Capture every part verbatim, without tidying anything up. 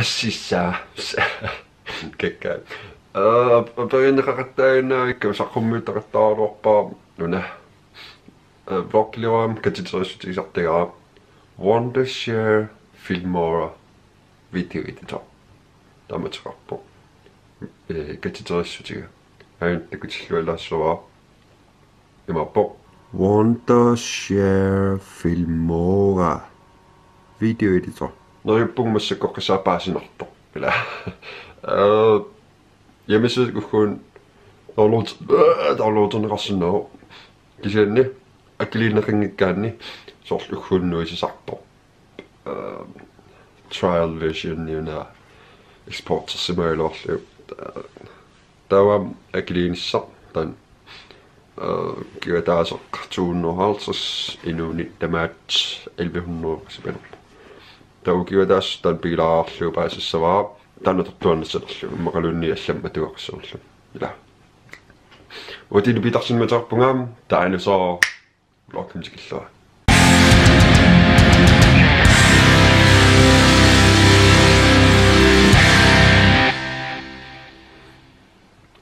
Sissa. Kakkaak. Aa, aperineqaqattaaginnarikka saqqummiuttaqattaaraluarpara una. Aa, vlogiliorama katiterissutigisartagara. Wondershare Filmora video editor. Taamateqarpoq. Ee, katiterissutiga. Aana takutillualaassuara. Imaappoq. Wondershare Filmora video editor. Neriuppunga massakkorpiaq paasinartoq. Ila. Aa, hjemmeside ugguuna download, aa, downloaderneqarsinnaavoq. Kisianni akiliineqanngikkaanni soorlu ugguuna nuisisarpoq. Aa, trial versioni una eksportersimagaluarlugu. Aa, taava akiliinissaq taanna, aa, ukiup ataaseq to hundrede og halvtreds, inuuneq tamaat elleve hundrede sipanerpoq. Taava ukiup ataaseq taanna pigilaarlugu paasisassavara, taanna atortuaannassanerlugu, immaqaluunniit allamik atugaqassanerlugu. Ila. Uatini pitarsinni mateqarpunga, taanna soo. Vlogimi tikillugu.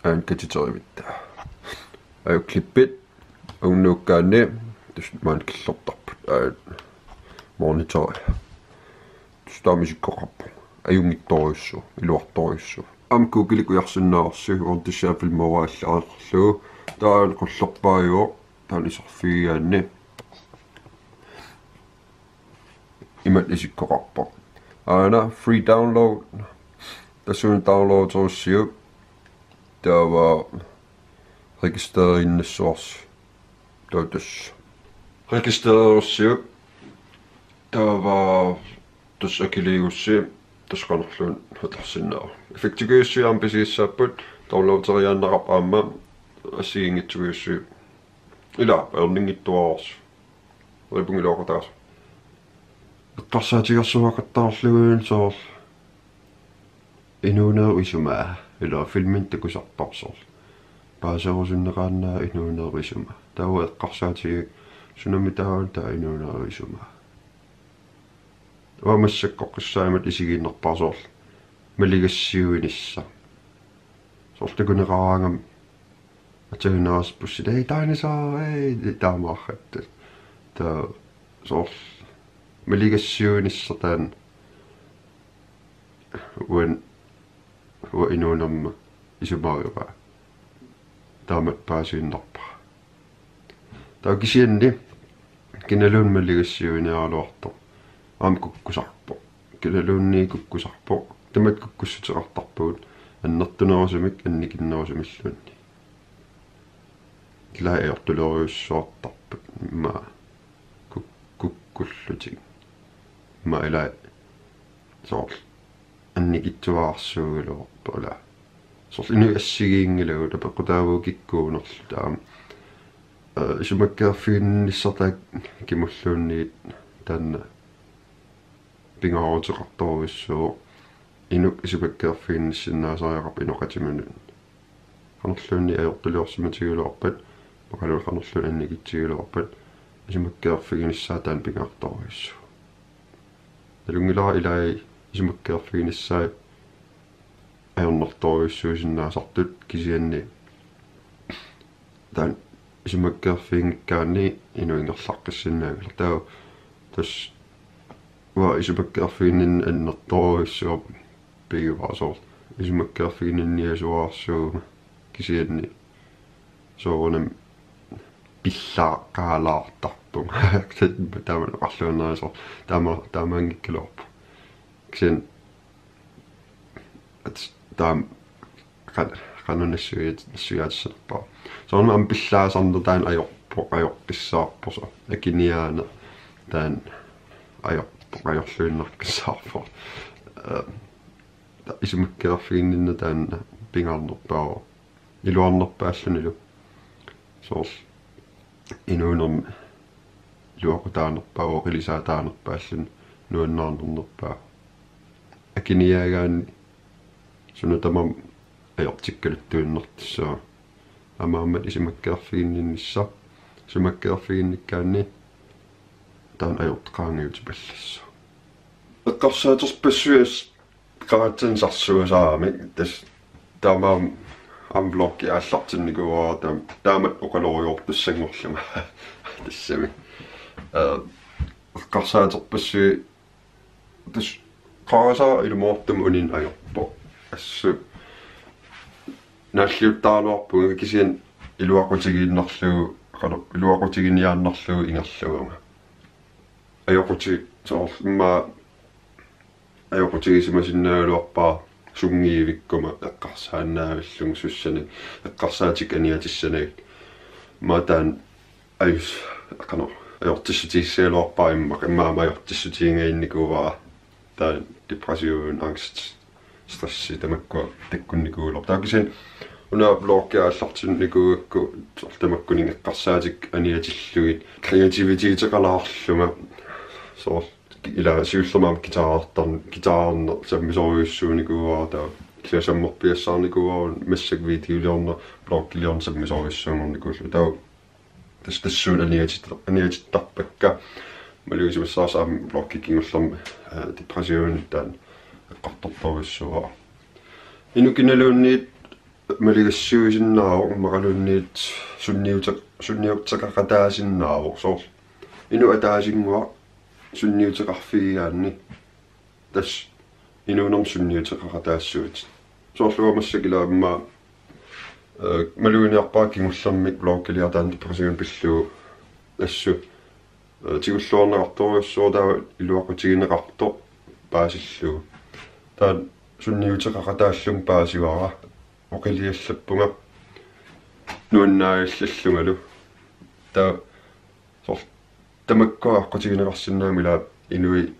Aana katiterivit. Aana klippit. Unnuukkaanni. Tassa maani killortarput. Aana monitori. Tassa taama isikkoqarpoq. Ajunngitsorujussuuvoq. Iluartorujussuuvoq. Aamma Google-ikkut ujarsinnaavarsi, Wondershare Filmora allaqqallugu. Taanna qullerpaajuvoq. Taanna iserfigigaanni imatut isikkoqarpoq. Aana free download. Tassuuna downloaderussiuk. Taava registreriinnassuarsi. Taava tassa. Registererussiuk. Taava tassa akiliigussi, tassa qanorluunniit atorsinnaavoq. Effektikujussuit aamma pisigissaapput, downloaderiaannarpara aamma assigiinngitsukujussuit. Ila, ajornanngitsuararsuuvoq. Uipunga iluaqutaasumik. Eqqarsaatigersuaqattaarlugu soorlu inuunerup isumaa, ila filmini takusarpara soorlu. Paaserusunneqaannaa inuunerup isumaa. Taava eqqarsaatigaara sunami taava taava inuunerup isumaa. Uanga massakkorpiaq imatut isigiinnarpara soorlu maligassiuinissaq. Soorlu takuneqaraangama atajunaaspussi, "Ei, dinosaur, ei", taamaarput. Taava soorlu maligassiuinissaq taanna uanga, uanga inuunerma isumaaraa. Taamatut paasiinnarpara. Taava kisianni kinaluunniit maligassiuiniaraluartoq aamma kukkusarpoq. Kinaluunniit kukkusarpoq. Tamatta kukkussuteqartarpugut annertunerusumik annikinnerusumilluunniit. Ilaa ajortulerujussuartarput immaqa kuk-, kukkullutik. Immaqa ilaa soorlu annikitsuararsuugaluarput, ila. Soorlu inuit assigiinngilagut, apeqqutaavugut kikkuunerluta aamma. Ee, isumakkeerfiginnissaq taakku kimulluunniit taanna pingaaruteqartorujussuuvoq. Inuk isumakkeerfiginnissinnaasariaqarpoq inoqatiminut. Qanorluunniit ajortuliorsimatigigaluarpat, immaqaluunniit qanorluunniit annikitsigigaluarpat, isumakkeerfiginissaa taanna pingaartorujussuuvoq. Nalunngilara ilai isumakkeerfiginissaat ajornartorujussuusinnaasartut, kisianni taanna isumakkeerfiginngikkaanni inuk ingerlaqqissinnaanngilaq. Taava tassa uanga isumakkeerfiginninneq annertoorujussuarmik pigivara, soorlu isumakkeerfiginninniasuararsuuguma, kisianni soorunami pillaaqqaalaartarpunga. Taama oqarluinnarisa, taama, taamaanngikkaluarpoq. Kisianni at-, taama qan-, qanoq nassuiaat-, nassuiaatissanerpara. Soorunami aamma pillaasarneq taanna ajorpoq, ajorpissaarpoq, soorlu akiniaaneq taanna ajorpoq, ajorluinnaqqissaarpoq. Ee, ta-, isumakkeerfiginninneq taanna pingaarnerpaavoq. Iluarnerpaallunilu. Soorlu inuunermi iluaqutaanerpaavoq, oqilisaataanerpaalluni, nuannaarnerpaavoq. Akiniaagaanni suna tamarmi ajortikkaluttuinnartussaavat. Aamma aamma isumakkeerfiginninnissaq, isumakkeerfiginnikkaanni taanna ajortoq qaangiutipallassaaq. Eqqarsaaterpassuit Qaratsan sarsuusaami tassa taamaam aamma vloggi aallartinnikuuara taam-, taamatut oqalorujoortussanngorlunga tassami. Ee, eqqarsaaterpassuit tassa qarasaar ilumoortumik uninnga ajorpoq. Assut naalliuttaaraluarpunga kisianni iluaqutigiinnarlugu, qanoq, iluaqutiginiaannarlugu ingerlaguma. Ajoquti-, soorlu immaqa ajoqutigisimasinnaagaluarpara sunngiivikkuma eqqarsaannavillugu sussanik eqqarsaatikka aniatissanagit. Immaqa taanna ajus-, qanoq, ajortissutigisagaluarpara immaqa, immaqa aamma ajortissutigingaginnikuuara. Taanna depression, angst, stressi tamakkua takkunnikuugaluarput. Taava kisianni una vloggi aallartinnikuugakku soorlu tamakkuninnga eqqarsaatikka aniatillugit kreativiteteqalaarlunga soorlu ila siullermik aamma guitarertar-, guitarerneq sammisorujussuunikuuara taava kisianni sammerpiassaarnikuuara massakkut videoliorneq vloggiliorneq sammisorujussuanngornikuullugu taava tassa tassuuna aniatit-, aniatittarpakka. Malugisimasussaq aamma vloggi kingullermi, ee, depressionip taanna eqqartortorujussuuara. Inuk kinaluunniit maligassiuisinnaavoq immaqaluunniit sunniute-, sunniuteqaqataasinnaavoq soorlu. Inuk ataasinnguaq sunniuteqarfigigaanni tassa inuunermi sunniuteqaqataassuutit. Soorlu uanga massakkut ila immaqa, ee, maluginiarpara kingullermik vloggiliara taanna depression pillugu assut, ee, tigulluarneqartorujussuuvoq taava iluaqutigineqartoq paasillugu. Taanna sunniuteqaqataallunga paasivara oqiliallappunga nuannaagallallungalu. Taava soorlu tamakkua aqqutigineqarsinnaammat ila inui-,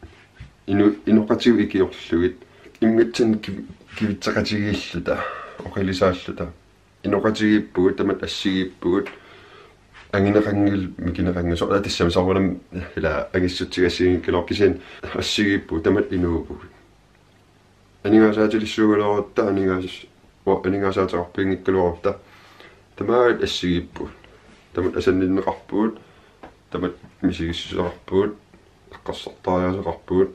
inu-, inoqatigut ikiorlugit immitsinnut kiv-, kivitseqatigiilluta oqilisaalluta. Inoqatigiippugut, tamatta assigiippugut, angineqanngillat mikineqanngillat, soorlu tassami soorunami ila angissutsiga assigiinngikkaluarput kisianni assigiippugut, tamatta inuuppugut. Aningaasaatilissuugaluarutta, aningaas-, o-, aningaasaateqarpianngikkaluarutta. Tamaat assigiippugut. Tamatta asanninneqarpugut. Tamatta misigissuseqarpugut. Eqqarsartariaaseqarpugut.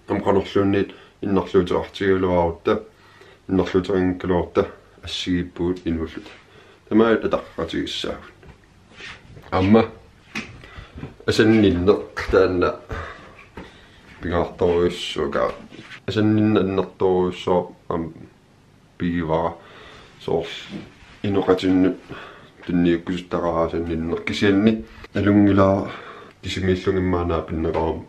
Aamma qanorluunniit innarluuteqartigigaluarutta. Innarluuteqanngikkaluarutta assigiippugut inuulluta. Tamaat ataqatigiissaagut. Aamma asanninneq taanna pingaartorujussuuvoq. Asanninneq annertoorujussuaq aamma pigivara. Soorlu inoqatinnut tunniukkusuttaqaaq asanninneq kisianni nalunngilara kisimiillunga immaqa naapinneqarama.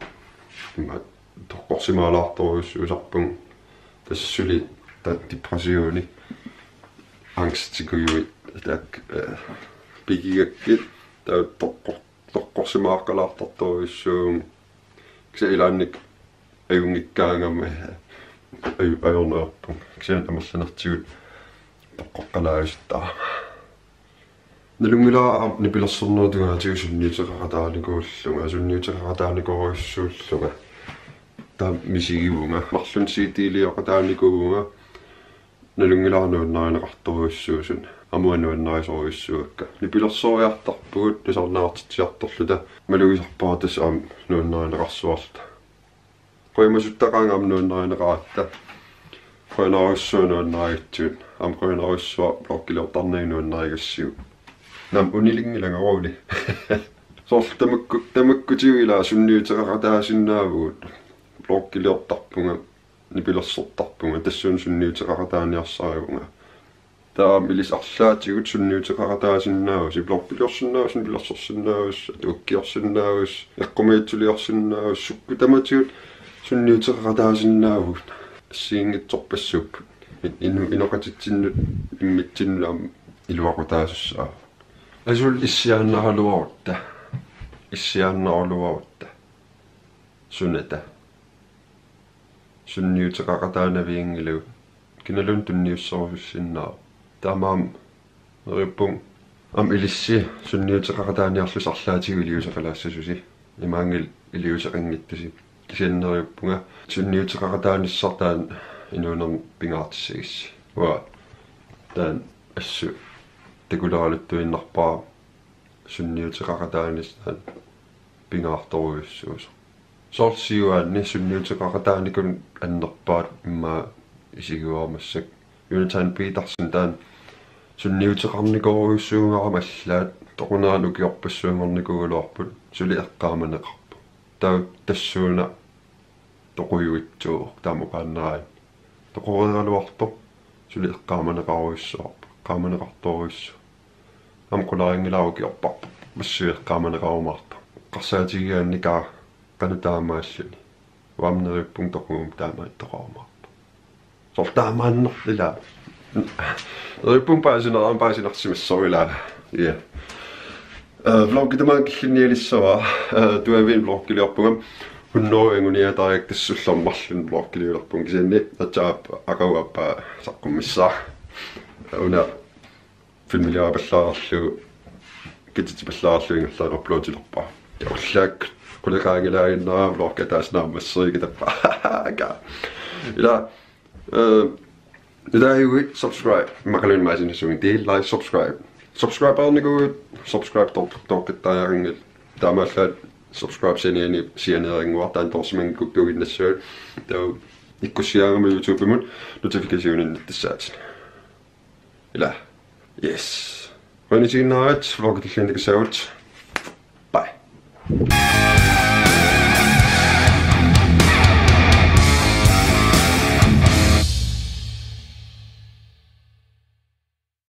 Immaqa toqqorsimaalaartorujussuusarpunga tassa suli taanna depressioni angstikujuit taakku, ee, pigigakkit taava toqqor-, toqqorsimaaqqalaartartorujussuuvunga. Kisianni ilaanni ajunngikkaangama aju-, ajorneqarpunga. Kisianni amerlanertigut toqqoqqalaajusuttarama. Nalunngilara aamma nipilersornerup tungaatigut sunniuteqaqataanikuullunga, sunniuteqaqataanikorujussuullunga. Taama misigivunga. Marlunnik C D-lioqataanikuuvunga. Nalunngilara nuannarineqartorujussuusunga. Aamma nuannarisorujussuuakka. Nipilersoriartarpugut, tusarnaartitsiartorluta. Malugisarpara tassa aamma nuannarineqarsuarluta. Qujamasuttaqaanga aamma nuannarineqaratta. Qujanarsuaq nuannarigitsigit. Aamma qujanarsuaq vloggiliortarnagit nuannarigassiuk. Naamik, unilinngilanga, rolig. Soorlu tamakku-, tamakkutigut ila sunniuteqaqataasinnaavugut. Vloggiliortarpunga, nipilersortarpunga, tassuuna sunniuteqaqataaniarsarivunga. Taava ilissi arlaatigut sunniuteqaqataasinnaavusi, vloggiliorsinnaavusi, nipilersorsinnaavusi, atuukkiorsinnaavusi, eqqumiitsuliorsinnaavusi, sukkut tamatigut sunniuteqaqataasinnaavugut. Assigiinngitsorpassuupput. In-, inu-, inoqatitsinnut immitsinnut aamma iluaqutaasussaavoq. Asuli issiaannaraluarutta. Issiaannaraluarutta. Sunata. Sunniuteqaqataanavianngilagut. Kinaluunniit tunniusserusussinnaavoq. Taamaammat neriuppunga aamma ilissi sunniuteqaqataaniarlusi arlaatigut iliuuseqalaassasusi. Imaanngilaq iliuuseqanngitsusi. Kisianni neriuppunga sunniuteqaqataanissaq taanna inuunermi pingaartissagissi. Uanga taanna assut takuleraluttuinnarpara sunniuteqaqataanissaq taanna pingaartorujussuusoq. Soorlu siuaanni sunniuteqaqataanikunik annerpaat immaqa isigiuarmassak. Jonathan Petersen taanna sunniuteqarnikoorujussuugaram allaat toqunerani ukiorpassuanngornikuugaluarput suli eqqaamaneqarpoq. Taava tassuuna toqujuitsuuvoq taama oqaannaraanni. Toqoreeraluartoq suli eqqaamaneqarujussuarpoq. Eqqaamaneqartorujussuaq. Aamma qularinngilara ukiorpassuit eqqaamaneqarumaartoq. Eqqarsaatigigaanni kaa qanoq taamaalluni. Uanga neriuppunga toquguma taamaattoqarumaarpoq. Soorlu taamaannerlila. Neriuppunga paasinera-, paasinarsimassaaq ilaa. Ja. Eh, vloggi tamaanga killinnialissavara. Eh, tuaviin vloggiliorpunga. Hundrede anguniataraktassullormarlun vloggiliulerpunga kisianni aatsaat aqagu aappaa saqqummissaaq. Una filmiliarapallaarlugu, kititsipallaarlugu ingerlaqqaarpulutilerpaa. Ja ullaakkut quleqaangilaaginnarama vloggi ataaseq naammasserigippaa. Ila, eh, ilaajuit subscribe. Immaqaluunniit maasinnassuunga deel, like, subscribe. Subscribernikuuit, subscribe tor-, torqittariaqanngilaq. Taamaallaat subscribe sianiani sianiarinnguartaan torsimanngikkuuginnassuat. Taava ikkussiaangama YouTubemut notificationinnittassaatit. Ila. Yes. Qujanaq isiginnaaravit, vloggi tulliani takussaagut. Bye.